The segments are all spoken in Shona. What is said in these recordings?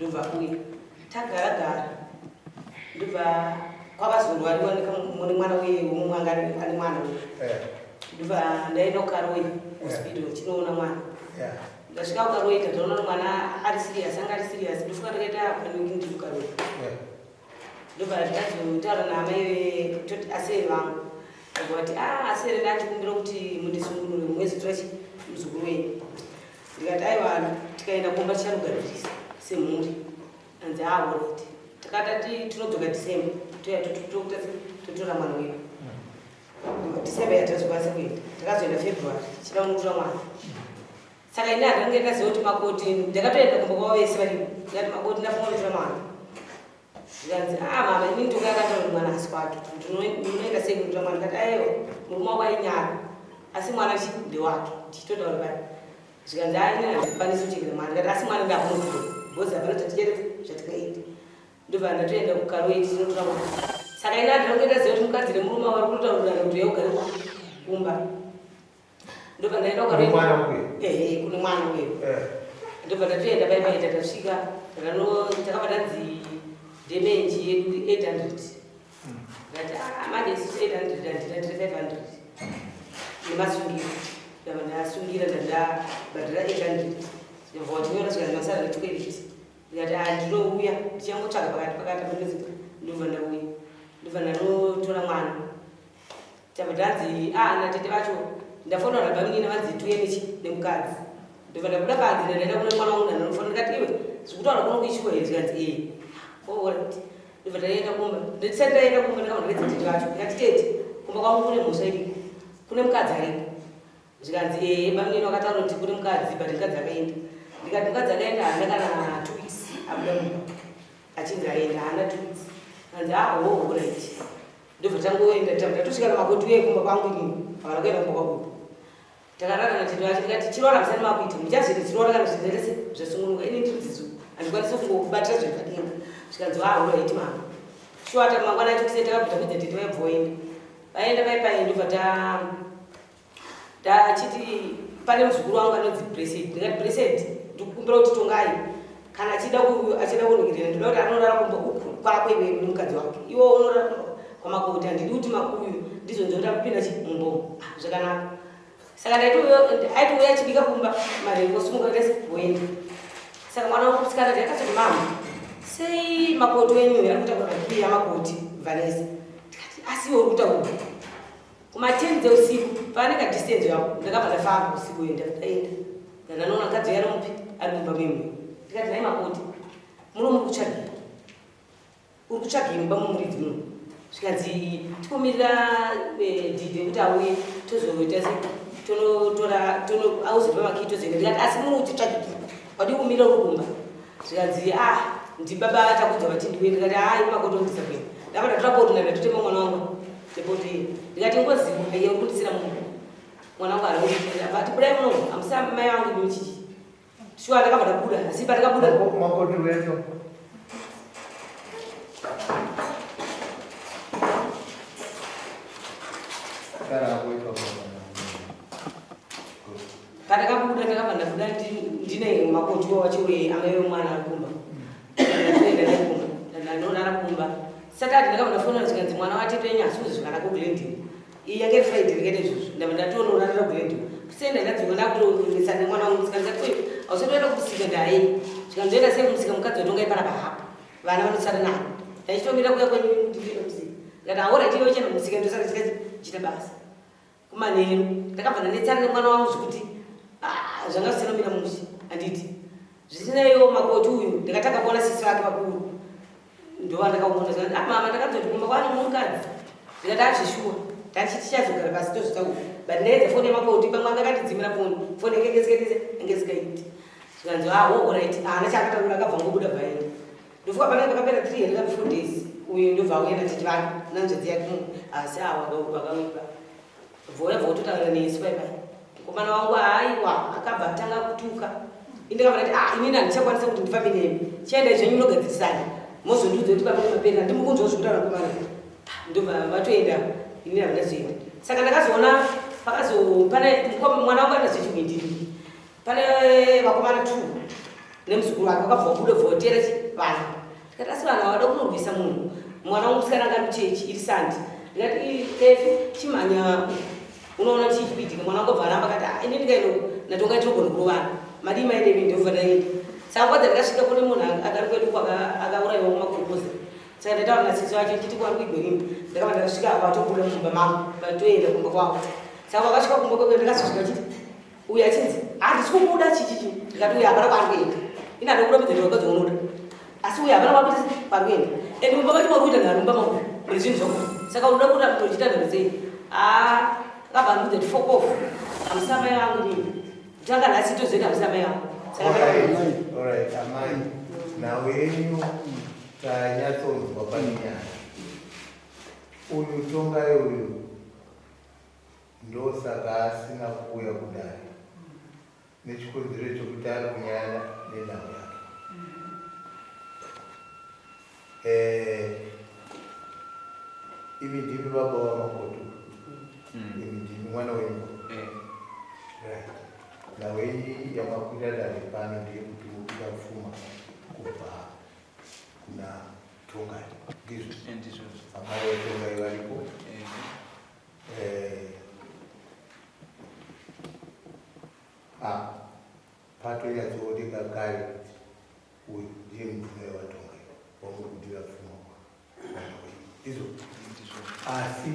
Ndobva uya tagara gara, ndobva kwakazorwariwa mune mwana uye womumwe anga ane mwana uye. Ndobva ndaenda kuKaroi hospital chinoona mwana. Ndasvika kuKaroi, tataona mwana ari serious, anga ari serious. Ndofuka ndakaita one week ndiri kuKaroi. Ndobva ndazotaura naamai toti asere vangu, vati a ah, asere, ndachikumbira kuti mundisungunure mwezi torachi muzukuru wenyu. Ndikati aiwa, tikaenda kumba tichanogadzirisa semhuri. Anzi alright. Takatati tinodzoka December, toya tokuta totora mwana wedu. December yatazokwanisa kuenda, takazoenda February chida kunotora mwana. Saka ini handinge ndaziva kuti makoti, ndakatoenda kumba kwavo vese variko. Ndikati makoti, ndafunga kunotora mwana. Zvikanzi, ah mama, ini ndoka akataura kuti mwana asi kwake, ndinoenda sei kunotora mwana? Ndikati aiwa, murume wako ainyara, asi mwana chi ndewake, tichitotaura paya. Zvikanzi, ah, ini handikwanisi kuchengeta mwana. Ndikati asi mwana ndakunotora because hapana chatichaita zvatikaita. Ndobva ndatoenda kuKaroi tichinotora mwana. Saka ini handina kuenda ziva kuti mukadzi nemurume vari kutotaurirana kuti uya ugare kumba. Ndobva ndaenda kuKaroi ehe kune mwana uyo. Ndobva ndatoenda pai paita tasvika, takabva tanzi damage yedu 800. Ndati ah, manje isusu 800 handina, ndiri 500 nemasungiro. Ndabva ndasungira, ndandabhadhara 800. Ndobva watinyora zvikanzi masara nechikwereti. Ndikati ah, ndinouya ndichangotsvaga pakati pakati apo. Ndobva ndauya, ndobva ndanotora mwana. Tabva tanzi ah, natete vacho ndafonera nabamunini, vanzi tuye nechi nemukadzi. Ndobva ndabuda panze, ndaenda kune mwana wangu, ndanofona. Ndikati iwe, zvikutaura kuno kuishuwa here? Zvikanzi ee. Alright. Ndobva ndaenda kumba. Ndisati ndaenda kumba, ndakabva ndaedza tete vacho. Ndikati tete, kumba kwangu kune mhosva iriko, kune mukadzi ariko. Zvikanzi ee, bamunini vakataura kuti kune mukadzi, but mukadzi akaenda. Ndikati mukadzi akaenda haana kana 2 weeks abuda mumba, achinzi aenda haana 2 weeks. Kanzi ah, oh, alright. Ndobva tangoenda, tabva tatosvika namakoti uye kumba kwangu inini havana kuenda kumba kwabuda. Takarara natete vacho. Ndikati chiroora musati makuita, muchazoita chiroora kana zvinhu zvese zvasungunuka. Ini ndiri dzidzo, handikwanisi kungokubatira zvinhu padenga. Zvikanzi ah, alright mama. Shuwa ta mangwana acho kuseni takabva takwidza tete vaibva voenda, vaenda pai pai. Ndobva ta tachiti pane muzukuru wangu anonzi Blessed. Ndikati Blessed, ndikukumbira kuti tongai kana achida achida kuningirira, ndinoda kuti anorara kumba uku kwako iwe nemukadzi wake, iwe unorara kumba kwamakoti. Handidi kuti makuyu ndizvo ndoda kupinda chi mumbomo. Ah, zvakanaka. Saka aitouya achibika kumba manheru, osumuka tese voenda. Saka mwana wangu musikana ndakatoti mama, sei makoti wenyu ari kutaura makiya makoti Vanessa? Ndikati asi iwe uri kutaura kuma10 dzeusiku, pane kadistance yako. Ndakabva ndafamba usiku uyo, ndaenda ndandanoona mukadzi uyo ari mupi, ari mumba memwe. Ndikati nhai makoti, muno muri kutsvagei? Uri kutsvagei mumba mumuridzi muno? Zvikanzi tikomirira dhidhi kuti auye, tozoita se tonotora auzotipa makii tozoenda. Ndikati asi muno uchitsvagei? Wadii kumirira uri kumba? Zvikanzi ah, ndibaba takudza vati ndiuye. Ndikati hai makoti, ondisa kuenda. Ndabva ndatora poto, ndandatotema mwana wangu nepoto iyi. Ndikati ngozi aiye uri kundisira munhu, mwana wangu ari vati budai muno, hamusa mai vangu imi chichi. Shuwa ndakabva ndabuda, asi pandakabuda Makoti wecho. Gara hapo ipapo. Pandakabuda, ndakabva ndabuda ndine makoti wacho amai vemwana ari kumba. Ndatoenda naye kumba, ndandorara kumba. Saturday ndakabva ndafonera, zvikanzi mwana watete wenyu hasi kuzi zvakanaka kuGlendale. Iyi yange iri Friday ndikaita izvozvo, ndabva ndatonorarira kuGlendale. Kuseni ndadzoka ndakutonesana nemwana wangu musikana. Ndikati uyu hausati waenda kumusika? Ndai. Zvikanzi ndoenda sei kumusika, mukadzi watonga ipanapa hapo, vana vanosara nani? Ndaichitomira kuya kwenyu ndikuenda kumusika. Ndikati alright, iwe uchienda kumusika, ndosara ndichita basa. Kumanheru ndakabva ndanetsana nemwana wangu zvekuti ah, zvanga zvisina kumira mushe, handiti? Zvisinaiwo makoti uyu ndakatanga kuona sisi vake vakuru, ndovandakaona. Zvikati ah mama, ndakanzoti kumba kwane mukadzi. Ndikati azvishuwa, tachiti tichazogara pasi tozvitaura, but ndaedza foni yemakoti, pamwe anga akatidzimira foni, foni yange inge inge sikaiti. Zvikanzi ah, alright. Haana chaakataura, akabva ngobuda bvaenda. Ndofuka panenge pakapera 3 here kana 4 days, uyu ndobva auya natete vake nanzvadzi yake mumwe, asi awa vakauipa bvoya bvototaura nesu pai pai. Mukomana wangu aiwa akabva atanga kutuka. Indakabva ndati ah, inini handichakwanisa kuti ndifambe nemi, chiendai zvenyu munogadzirisana, mozondiudza kuti pamene mapera handimukunzwa zvekutaura mukomana. Ndobva vatoenda, inini handazoenda. Saka ndakazoona pakazo pane mwana wangu anazvechimwindiri, pane vakomana two. Nemuzukuru wake wakabva wabuda bva watera chi vana. Ndikati asi vanhu ava vada kunorwisa munhu. Mwana wangu musikana anga ari muchechi iri sandi. Ndikati Kefi chimhanya unoona chii chikuitika. Mwana wangu abva aramba akati ah ini ndikaenda uku naTongai tinogona kurovana. Madii maenda imi ndobva ndaenda. Saka nguva dzandakasvika kune munhu akari kwedu uko akauraiwa kumakorokoza. Saka ndataura nasisi wacho ndichiti kwari kuigwerimba. Ndakabva ndakasvika apa vatobuda mumba mangu vatoenda kumba kwavo. Saka vakasvika kumba kwekwe ndakazosvika vachiti uyu achinzi handisi kubuda chichichi ndikati uyu hapana kwaari kuenda ini handida kurambidza kuti vakadzi unoda asi uyu hapana kwakuti kwari kuenda and mumba macho muri kuita nharo mumba mangu mune zvinhu zvako saka unoda kuda kuti uchiita nharo sei ah, akabva andiudza kuti fok off hamusi amai vangu nini kutanga nhasi tozoita hamusi amai vangu Alright, amai, nhau yenyu tanyatsonzwa pane nyaya. Uyu Tongai uyu Ndosaka asina kuuya kudare nechikonzero chekuti ari kunyayana nenhau yake. Eh, imi ndimi baba wamakoto imi ndimi mwana wenyu. Right. Nhau yenyu yamakwira dare pano ndeyekuti mukuda pfuma kubva kuna Tongai. Ndizvo. Ndizvozvo. Amai vaTongai varipo. Eh, ah, patonyatsooneka kare kuti uyu ndiye mudzimai waTongai wamuri kudira pfuma mwana wenyu. Ndizvo. Asi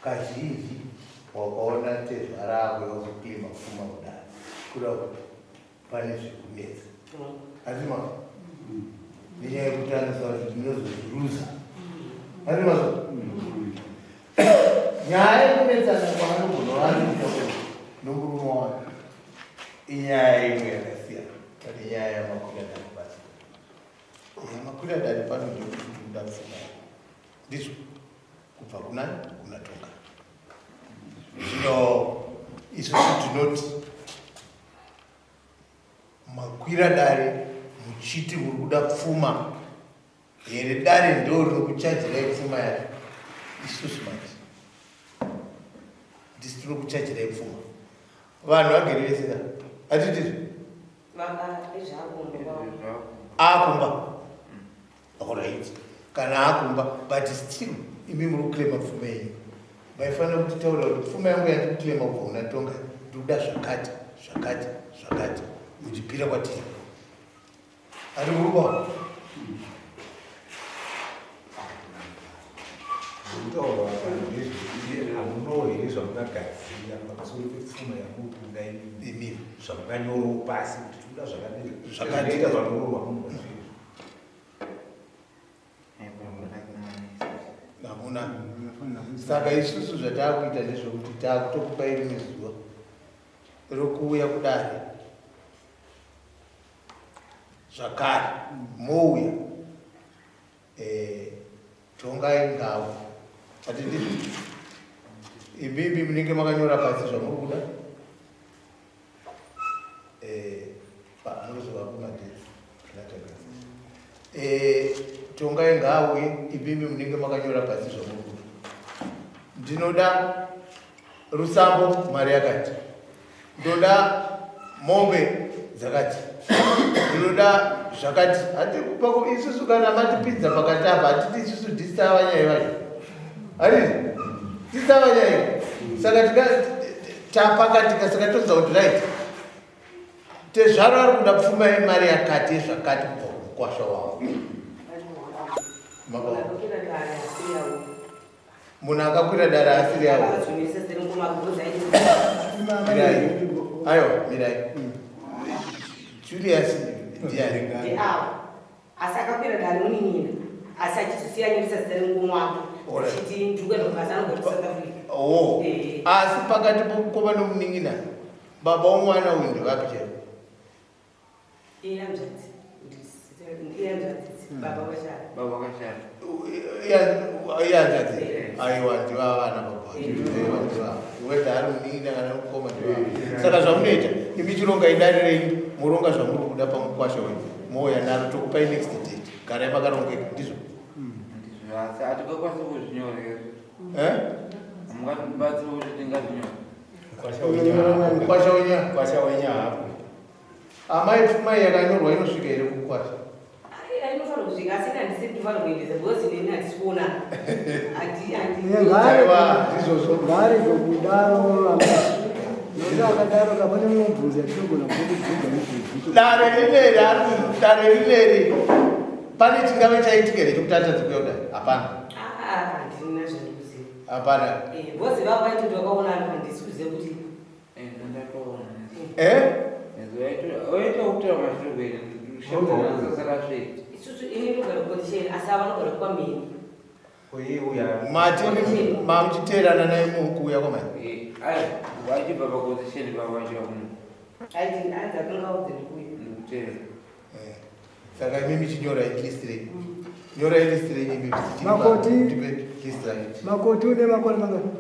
kazhinji wakaona tezvara ako yakuzoklema pfuma kudai kureva kuti pane zvekunetsa. Asi ma nenyaya yekuti anoziva kuti ndinozozviruza. Asi ma nyaya yekunetsana kwaanogona vaanoita nomurume wake inyaya imwe yakasiyana pane nyaya yamakwira dare pano. Yamakwira dare pano ndeyekuti ndinoda pfuma yangu. Ndizvo kubva kuna kuna Tonga. Zvino isusu tinoti Makwira dare muchiti muri kuda pfuma here? Dare ndo rinokuchajirai pfuma yacho, isusu manje ndisi tinokuchajirai pfuma. Vanhu vagere vese ka hatitizvo akumba Alright. Kana akumba but still imi muri kuclaima pfuma yenyu. Maifanira kutitaurira kuti pfuma yangu yandiri kuclaima kubva kuna Tonga ndikuda zvakati zvakati zvakati muchipira kwatiri. Ari kuruba. Zvekutaura ndezvekuti hamunawo here zvamungagadzira pamusoro pepfuma yamuri kuda imimi zvamukanyorawo pasi kuti tikuda zvakadii Zvakati. zvakati zvanororwa munhu Hamuna. Saka isusu zvataakuita ndezvekuti taakutokupai rimwe zuva rokuuya kudare zvakare mouya eh, tongai ngavo ati ndizvo imimi munenge makanyora pasi zvamuri kuda Eh, eh, tongai ngaauye imimi munenge makanyora pasi zvamuri kuda ndinoda rusambo mari yakati ndoda mombe dzakati ndinoda zvakati hatikupa isusu kana matipidza pakati apa hatiti isusu tisavanyai vacho hatiti tisavanyai saka Tapakatika saka toziva kuti right tezvaro ari kuda pfuma yemari yakati yezvakati kubva kumukwasha wavo. Munhu akakwira dare asiri avo. Mirai. Aiwa, mirai. Julius ndiani? Asi akakwira dare munin'ina asi achizosiya anyoresa zita remukoma wake achiti ndiri kuenda kubasa anogara kuSouth Africa. Oh. Eh. Asi pakati pomukoma nomunin'ina baba womwana uyu ndevapi chaivo? Ihanzvadzi. Ihanzvadzi. Baba vakashaya. Baba vakashaya. Ihanzvadzi. Aiwa ndivava vana baba. Aiwa ndivava. Whether ari munin'ina kana mukoma ndivava. Saka zvamunoita imi chirongai dare renyu moronga zvamuri kuda pamukwasha wenyu. Mouya naro tokupai next date. Garai makarongeka ndizvo. Ndizvo asi hatingakwanisi kuzvinyora here? Eh? Hamungatibatsire kuti tingazvinyora. Mkwasha wenyu. Mkwasha wenyu hapo. Amai, pfuma iyi yakanyorwa inosvika here kukwasha? Inofanira kusvika, asi ini handisi ndinofanira kuendesa because neni handisi kuona. Aiwa, ndizvozvo. Ngaarege kudaro, nokuti akadaro kapane mubvunzo yatinogona kukubvunza mubvunzo. Dare rineri dare rineri, pane chingave chaitika here chekuti atadze kuuya kudare? Hapana. Handina zvandikuziva. Hapana. Because vavo vaitoti vakaona, handisi kuziva kuti. Ndakaona. Eh? Oita kutora mashoko ere sasarasvei. Isusu, ini ndogara kuKondisheni, asi ava vanogara kwamheni. Oye uya. Mati mamuchiteerana naye mukuuya kwamai? Ai, vachibva paKondisheni pavachiva kuno. Aiti anzi akangaudze ndikuya. Ndikutera. Eh. Saka imimi chinyorai list renyu, nyorai list renyu imi. Makoti. Ndipe list racho. Makoti, une makore mangani?